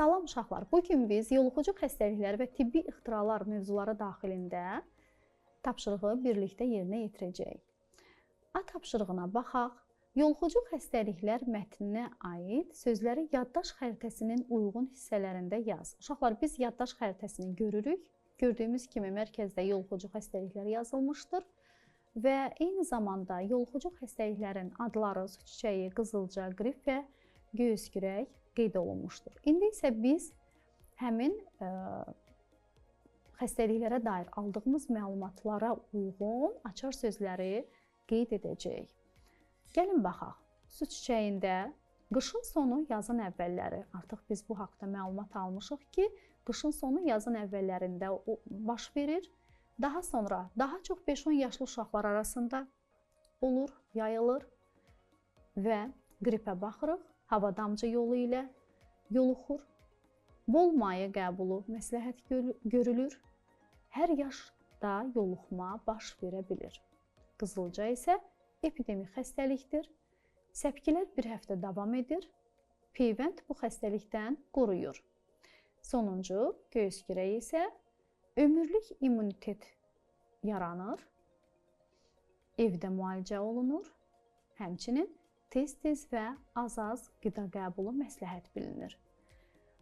Salam uşaqlar. Bu gün biz yoluxucu xəstəliklər və tibbi ixtiralar mövzuları daxilində tapşırığı birlikdə yerinə yetirəcəyik. A tapşırığına baxaq. Yoluxucu xəstəliklər mətninə aid sözləri yaddaş xəritəsinin uyğun hissələrində yaz. Uşaqlar, biz yaddaş xəritəsini görürük. Gördüyümüz kimi mərkəzdə yoluxucu xəstəliklər yazılmışdır və eyni zamanda yoluxucu xəstəliklərin adları su çiçəyi, qızılca, qrip və göy-öskürək qeyd olunmuşdur. İndi isə biz həmin xəstəliklərə dair aldığımız məlumatlara uyğun açar sözləri qeyd edəcəyik. Gəlin baxaq. Su çiçəyində qışın sonu, yazın əvvəlləri. Artıq biz bu haqda məlumat almışıq ki, qışın sonu, yazın əvvəllərində baş verir. Daha sonra daha çox 5-10 yaşlı uşaqlar arasında olur, yayılır və qripə baxırıq. Hava damcı yolu ilə yoluxur. Bol maye qəbulu məsləhət görülür. Hər yaşda yoluxma baş verə bilir. Qızılca isə epidemik xəstəlikdir. Səpkilər bir həftə davam edir. Peyvənd bu xəstəlikdən qoruyur. Sonuncu, göy-öskürək isə ömürlük immunitet yaranır. Evdə müalicə olunur. Həmçinin tez-tez və az-az qida qəbulu məsləhət bilinir.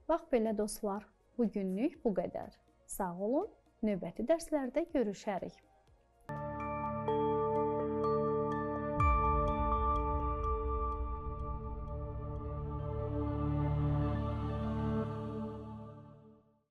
Bax belə dostlar, bugünlük bu qədər. Sağ olun, növbəti dərslərdə görüşərik.